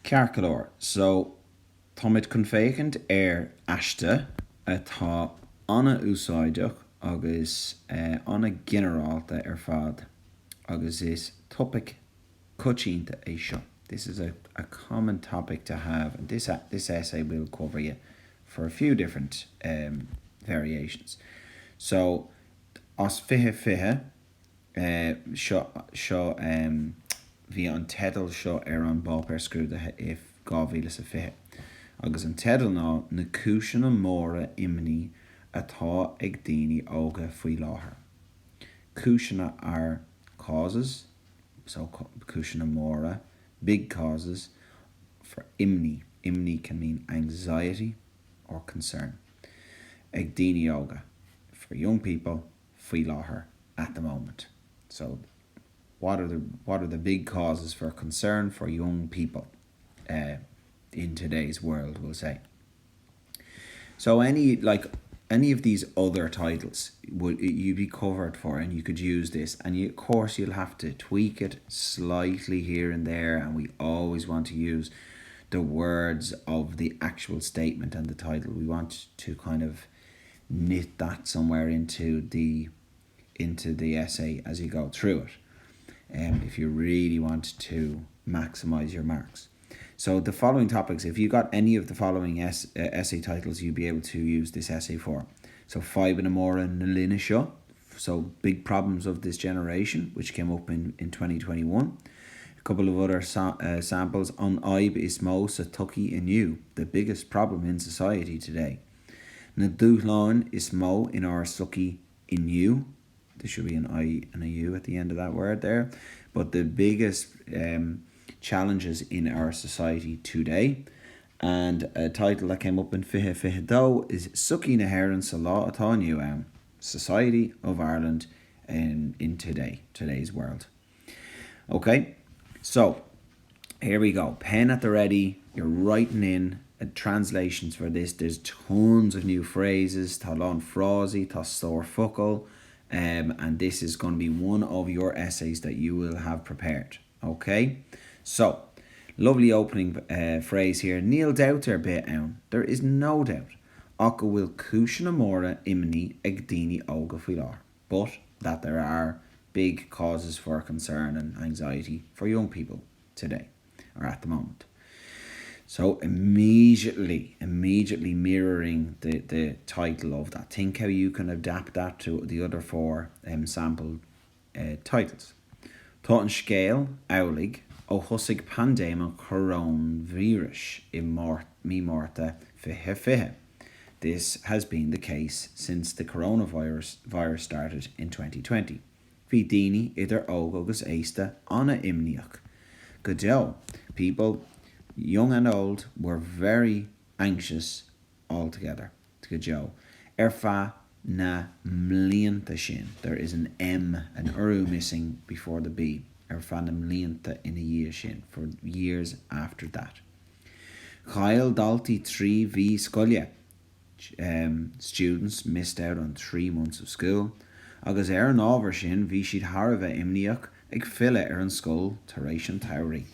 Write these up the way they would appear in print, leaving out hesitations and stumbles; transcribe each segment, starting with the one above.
Ceart go leor, so táimid chun féachaint ar aiste atá an-úsáideach agus an-ghinearálta ar fad agus is topaic coitianta é seo. This is a a common topic to have and this this essay will cover you for a few different um variations. So as 2020 seo seo bhí an teideal seo ar an bpáipéar scrúdaithe i 2020 agus an teideal ná Na cúiseanna móra imní atá ag daoine óga faoi láthair. Cúiseanna are causes, so cúiseanna móra, big causes, for imní, imní can mean anxiety or concern, ag daoine óga, for young people, faoi láthair at the moment. So what are the what are the big causes for concern for young people uh, in today's world, we'll say. So any like any of these other titles would you'd be covered for and you could use this and you, of course you'll have to tweak it slightly here and there and we always want to use the words of the actual statement and the title we want to kind of knit that somewhere into the into the essay as you go through it um, if you really want to maximize your marks. So the following topics, if you got any of the following es uh, essay titles, you'd be able to use this essay for. So Fadhbanna móra na linne seo, so big problems of this generation, which came up in, in 2021. A couple of other sa uh, samples an fhadhb is mó sa tsochaí inniu, the biggest problem in society today. Na dúshláin is mó inár sochaí inniu, there should be an I and a U at the end of that word there, but the biggest um, challenges in our society today. And a title that came up in 2022 is Sochaí na hÉireann sa lá atá inniu ann, Society of Ireland in, in today, today's world. Okay, so here we go. Pen at the ready. You're writing in uh, translations for this. There's tons of new phrases. Tá a lán frásaí, tá stór focal. Um, and this is going to be one of your essays that you will have prepared. Okay, so lovely opening uh, phrase here. Níl dabht ar bith ann. There is no doubt. Ach go bhfuil cúiseanna móra imní ag daoine óga faoi láthair. But that there are big causes for concern and anxiety for young people today or at the moment. So immediately, immediately mirroring the, the title of that. Think how you can adapt that to the other four um, sample uh, titles. Tá an scéal amhlaidh ó thosaigh paindéim an choróinvíris i mí Márta 2020. This has been the case since the coronavirus virus started in 2020. Bhí daoine idir óg agus aosta an-imníoch. Go deo, people, young and old, were very anxious altogether. Go deo. Ar feadh na mblianta sin. There is an M, an urú missing before the B. Ar feadh na mblianta ina dhiaidh sin, for years after that. Chaill daltaí 3 mhí scoile, students missed out on 3 months of school, agus ar an ábhar sin bhí siad thar a bheith imníoch ag filleadh ar an scoil tar éis an tsamhraidh.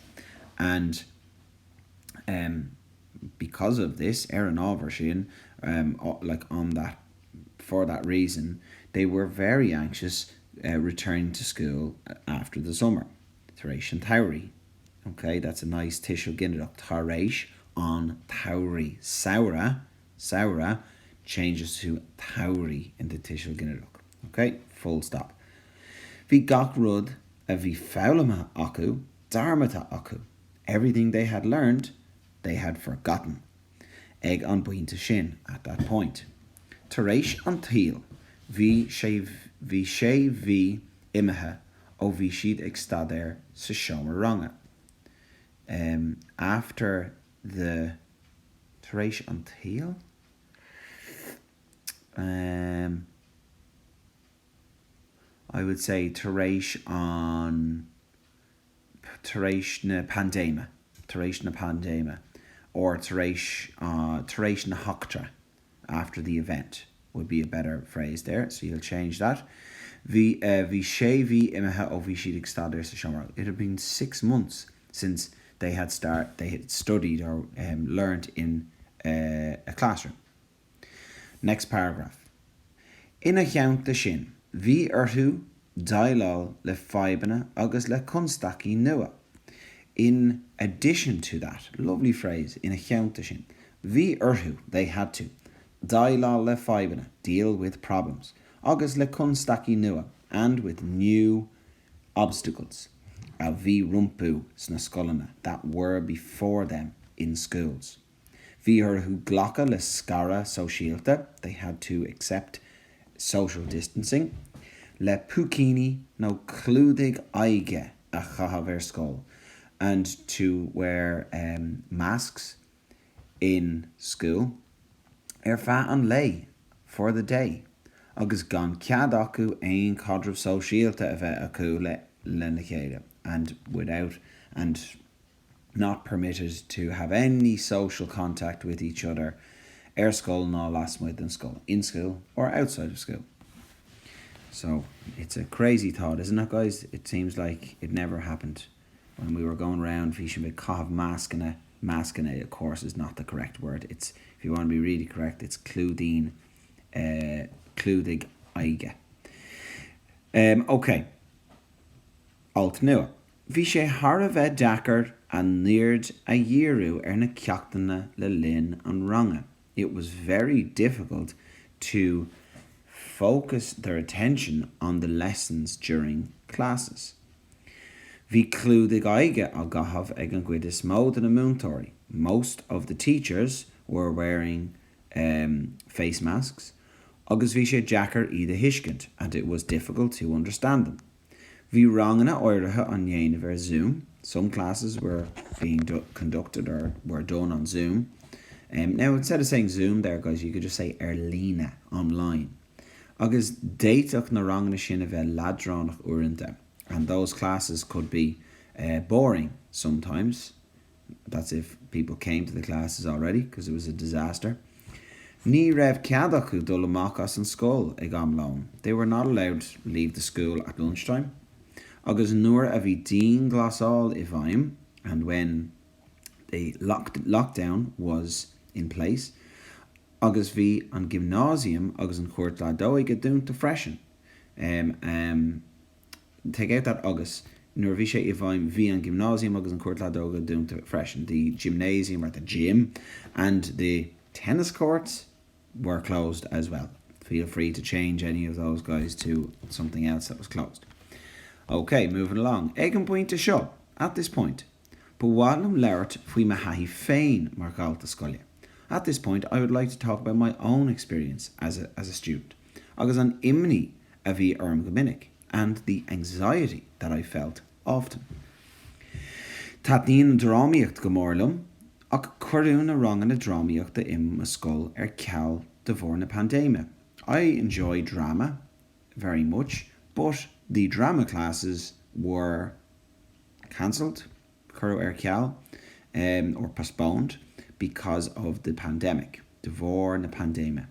And um, because of this, ar an ábhar sin, um, like on that, for that reason, they were very anxious uh, returning to school after the summer, tar éis an tsamhraidh. Ok, that's a nice tuiseal ginideach, tar éis an tsamhraidh. Samhradh, samhradh, changes to tsamhraidh in the tuiseal ginideach. Ok, full stop. Bhí gach rud a bhí foghlamtha acu dearmadta acu, everything they had learned, they had forgotten ag an bpointe sin, at that point. Tar éis an tsaoil, bhí sé bhí sé mhí imithe ó bhí siad ag staidéar sa seomra ranga. Um, after the tar éis an tsaoil? Um, I would say tar éis an tar éis na paindéime, tar éis na paindéime, or tar éis, tar éis na heachtra, after the event would be a better phrase there, so you'll change that. Bhí, bhí sé mhí imithe ó bhí siad ag staidéar sa seomra. It had been six months since they had start they had studied or um, learnt in uh, a classroom. Next paragraph. Ina theannta sin, bhí orthu déileáil le fadhbanna agus le constaicí nua. In addition to that, lovely phrase, ina theannta sin, bhí orthu, they had to, déileáil le fadhbanna, deal with problems, agus le constaicí nua, and with new obstacles, a bhí rompu sna scoileanna, that were before them in schools. Bhí orthu glacadh le scaradh sóisialta, they had to accept social distancing, le púicíní nó clúdaigh aghaidhe a chaitheamh ar scoil and to wear masks in school, ar feadh an lae, for the day, agus gan cead acu aon chaidreamh sóisialta a bheith acu lena chéile and without and not permitted to have any social contact with each other ar scoil ná lasmuigh den scoil, in school or outside of school. So it's a crazy thought, isn't it guys? It seems like it never happened when we were going round bhí sibh ag caitheamh mascanna, mascanna of course is not the correct word, it's if you want to be really correct it's clúidín eh clúdaigh aghaidhe. Um ok. Alt nua. Bhí sé thar a bheith deacair a n-aird a dhíriú ar na ceachtanna le linn an ranga, it was very difficult to focus their attention on the lessons during classes. Bhí clúdaigh aghaidhe á gcaitheamh ag an gcuid is mó de na múinteoirí, most of the teachers were wearing face masks, agus bhí sé deacair iad a thuiscint, and it was difficult to understand them. Bhí ranganna áirithe á ndéanamh ar Zoom, some classes were being conducted or were done on Zoom. Um, now instead of saying Zoom there guys, you could just say ar líne, online. Agus d'fhéadfadh na ranganna sin a bheith leadránach uaireanta, and those classes could be uh, boring sometimes. That's if people came to the classes already, because it was a disaster. Ní raibh cead acu dul amach as an scoil ag am lóin, they were not allowed leave the school at lunchtime, agus nuair a bhí dianghlasáil i bhfeidhm, and when the lockdown was in place, agus bhí an giomnásiam agus an chúirt leadóige dúnta freisin. Um, Take out that agus. Nuair a bhí sé i bhfeidhm, bhí an giomnásiam agus an chúirt leadóige dúnta freisin, the gymnasium or the gym and the tennis courts were closed as well. Feel free to change any of those guys to something else that was closed. Ok, moving along. Ag an bpointe seo, at this point, ba mhaith liom labhairt faoi mo thaithí féin mar dhalta scoile. At this point, I would like to talk about my own experience as a, as a student. Agus an imní a bhí orm go minic, and the anxiety that I felt often. Taitníonn an drámaíocht go mór liom, ach cuireadh na ranganna drámaíochta i mo scoil ar ceal de bharr na paindéime. I enjoy drama very much, but the drama classes were cancelled, cuireadh ar ceal, or postponed, because of the pandemic, de bharr na paindéime.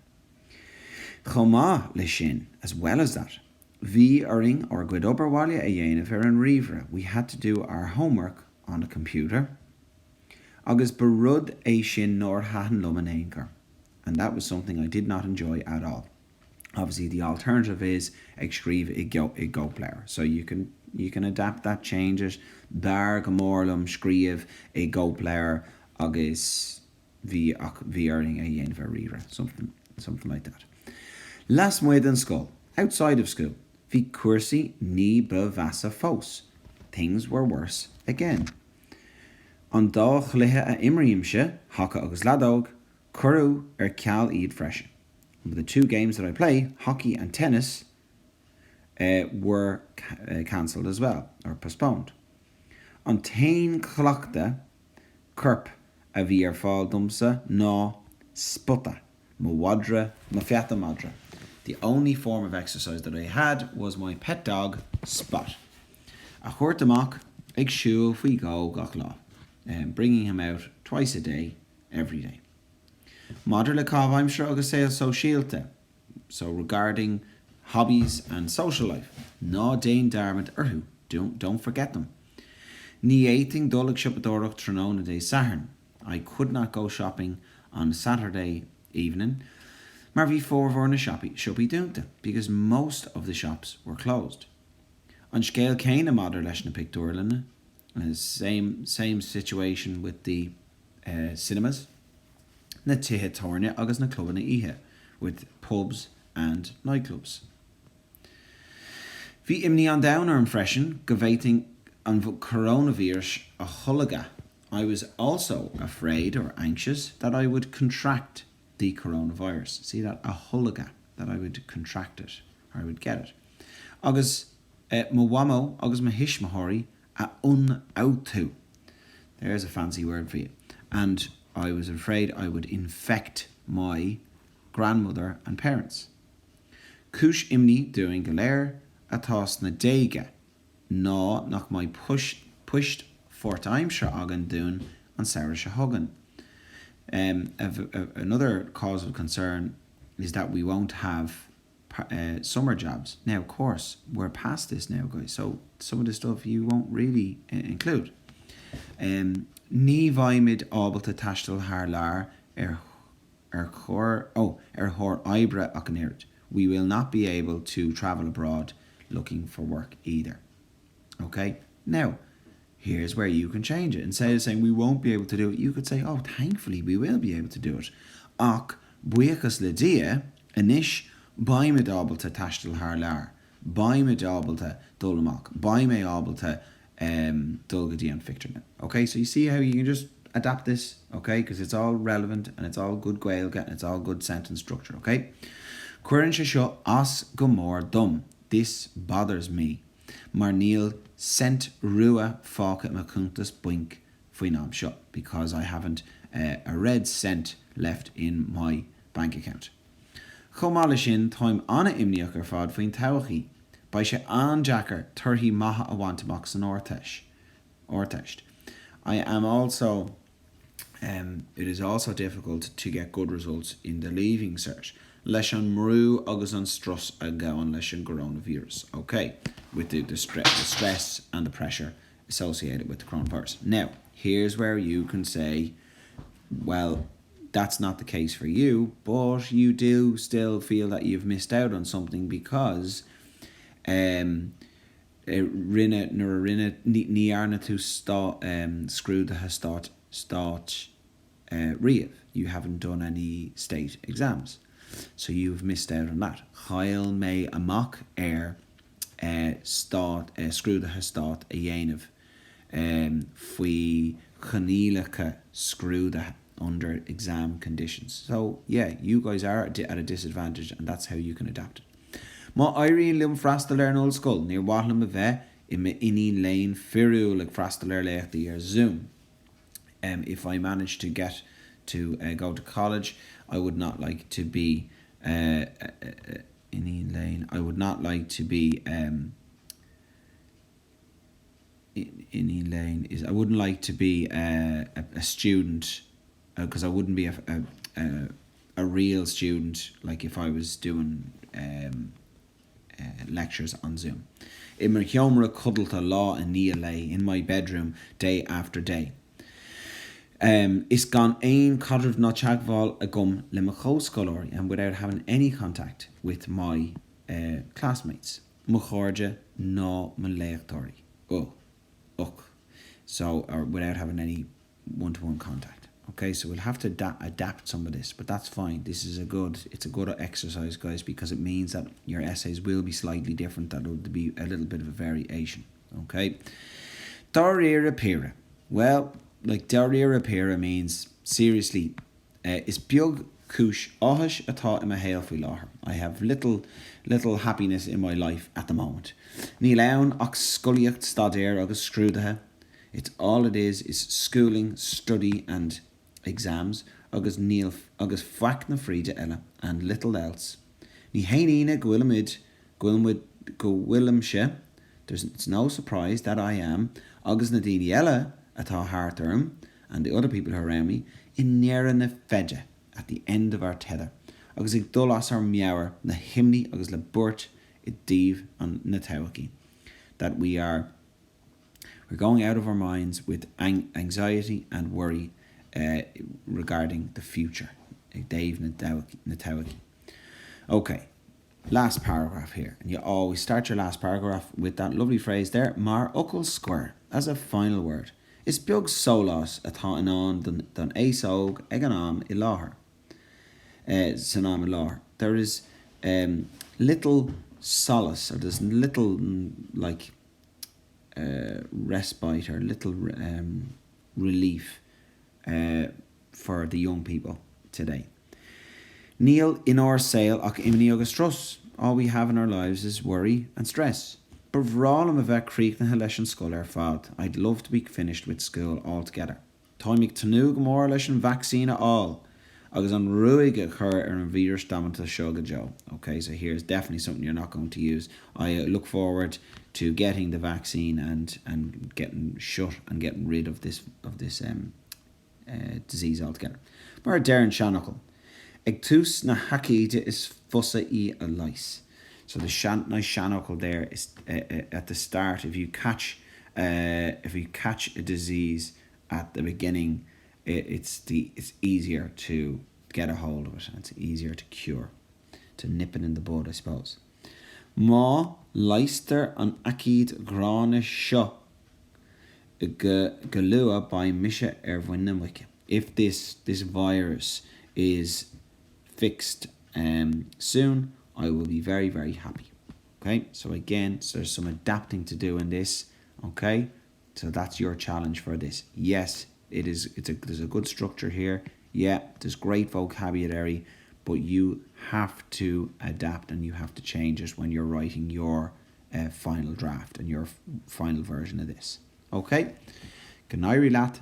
Chomh maith leis sin, as well as that, bhí orainn ár gcuid obair bhaile a dhéanamh ar an ríomhaire, we had to do our homework on a computer, agus ba rud é sin nár thaitin liom in aon chor, and that was something I did not enjoy at all. Obviously the alternative is ag scríobh i gcóipleabhar, so you can you can adapt that, change it, b'fhearr go mór liom scríobh i gcóipleabhar agus bhí ach bhí orainn é a dhéanamh ar ríomhaire, something, something like that. Lasmuigh den scoil, outside of school, bhí cúrsaí ní ba mheasa fós, things were worse again. An dá chluiche a imrímse, haca agus leadóg, cuireadh ar ceal iad freisin. The two games that I play, hockey and tennis, uh, were cancelled as well, or postponed. An t-aon chleachtadh coirp a bhí ar fáil domsa ná Spota, mo mhadra, mo pheata madra. The only form of exercise that I had was my pet dog, Spot, a thabhairt amach ag siúl faoi dhó gach lá, bringing him out twice a day, every day. Maidir le caitheamh aimsire agus saol sóisialta, so regarding hobbies and social life, ná déan dearmad orthu, don't forget them. Ní fhéadfainn dul ag siopadóireacht tráthnóna Dé Sathairn, I could not go shopping on Saturday evening, mar bhí formhór na siopaí dúnta, because most of the shops were closed. An scéal céanna maidir leis na pictiúrlanna, same same situation with the cinemas, na tithe tábhairne agus na clubanna oíche, with pubs and nightclubs. Bhí imní an domhain orm freisin go bhféadfainn an coróinvíreas a tholgadh, I was also afraid or anxious that I would contract the coronavirus. See that? A tholgadh, that I would contract it, or I would get it. Agus mo mhamó agus mo thuismitheoirí a ionfhabhtú. There's a fancy word for you. And I was afraid I would infect my grandmother and parents. Cúis imní dúinn go léir atá sna déaga ná nach mbeidh poist pháirtaimseartha againn dúinn an samhradh seo chugainn. Another cause of concern is that we won't have summer jobs. Now, of course, we're past this now, guys, so some of the stuff you won't really include. Ní bheimid ábalta taisteal thar lear ar ar chor oh ar thóir oibre ach an oiread. We will not be able to travel abroad looking for work either. Ok? Now, here's where you can change it. Instead of saying we won't be able to do it, you could say oh thankfully we will be able to do it. Ach, buíochas le Dia, anois beimid ábalta taisteal thar lear, beimid ábalta dul amach, beidh mé ábalta um, dul go dtí an phictiúrlann. Ok, so you see how you can just adapt this, ok, because it's all relevant and it's all good Gaeilge and it's all good sentence structure, ok? Cuireann sé seo as go mór dom, this bothers me, mar níl cent rua fágtha i mo chuntas bainc faoin am seo, because I haven't uh, a red cent left in my bank account. Chomh maith leis sin, táim an-imníoch ar fad faoin todhchaí. Beidh sé an-deacair torthaí maithe a bhaint amach san Ardteist. I am also um, it is also difficult to get good results in the Leaving Cert. Leis an mbrú agus an strus a ghabhann leis an gcoróinvíreas. Ok, with the, the, stre the stress and the pressure associated with the coronavirus. Now, here's where you can say, well, that's not the case for you, but you do still feel that you've missed out on something because um, rinne nuair a rinne ní dhearna tú um, scrúduithe stáit stáit uh, riamh. You haven't done any state exams. So you've missed out on that. Chaill mé amach ar uh, stát uh, scrúduithe stáit a dhéanamh um, faoi choinníollacha scrúdaithe under exam conditions. So yeah, you guys are at a disadvantage and that's how you can adapt it. Má éiríonn liom freastal ar an ollscoil, níor mhaith liom a bheith i m'iníon léinn fíorúil ag freastal ar léachtaí ar Zoom. Um, if I manage to get to uh, go to college, I would not like to be uh, uh, uh, iníon léinn. I would not like to be um, iníon léinn is I wouldn't like to be a, a, a student because uh, I wouldn't be a, a, a, a real student like if I was doing um, uh, lectures on Zoom. I mo sheomra codlata lá i ndiaidh lae in my bedroom day after day. Um, is gan aon chaidreamh ná teagmháil agam le mo chomhscoláirí and without having any contact with my uh, classmates. Mo chairde ná mo léachtóirí. Oh, och. So, or without having any one-to-one -one contact. Okay, so we'll have to adapt some of this, but that's fine. This is a good, it's a good exercise, guys, because it means that your essays will be slightly different. That will be a little bit of a variation. Okay, Dáiríre píre. Well, like dáiríre píre means seriously. Uh, is beag cúis áthais atá i mo shaol faoi láthair. I have little, little happiness in my life at the moment. Níl ann ach scolaíocht, staidéar agus scrúduithe. It's all it is is schooling, study and exams agus níl agus faic na fríde eile and little else. Ní haon ionadh go bhfuilimid, go bhfuil go bhfuilimse, there's it's no surprise that I am agus na daoine eile atá thart orm and the other people who are around me i ndeireadh na feide at the end of our tether agus ag dul as ár meabhair le himní agus le buairt i dtaobh an na todhchaí that we are. We're going out of our minds with anxiety and worry uh, regarding the future. I dtaobh na todhchaí. Okay, last paragraph here. And you always start your last paragraph with that lovely phrase there, mar fhocal scoir, as a final word. Is beag sólás atá i ndán don aos óg ag an am i láthair. Uh, san am i láthair. There is um, little solace, or there's little mm, like uh, respite or little um, relief uh, for the young people today. Níl inár saol ach imní agus strus. All we have in our lives is worry and stress. Ba bhreá liom a bheith críochnaithe leis an scoil ar fad. I'd love to be finished with school altogether. Táim ag tnúth go mór leis an vacsaín a fháil agus an ruaig a chur ar an víreas damanta seo go deo. Okay, so here's definitely something you're not going to use. I look forward to getting the vaccine and and getting shut and getting rid of this of this um, uh, disease altogether. Mar a deir an seanfhocal, ag tús na haicíde is fusa í a leigheas. So the sean, nice seanfhocal there is uh, uh, at the start if you catch uh, if you catch a disease at the beginning it, it's the it's easier to get a hold of it and it's easier to cure to nip it in the bud I suppose. Má leigheastar an aicíd ghránna seo go go luath beidh mise ar mhuin na muice. If this this virus is fixed um, soon, I will be very very happy. Okay, so again, so there's some adapting to do in this. Okay, so that's your challenge for this. Yes, it is. It's a there's a good structure here. Yeah, there's great vocabulary, but you have to adapt and you have to change it when you're writing your uh, final draft and your final version of this. Okay, Go n-éirí leat.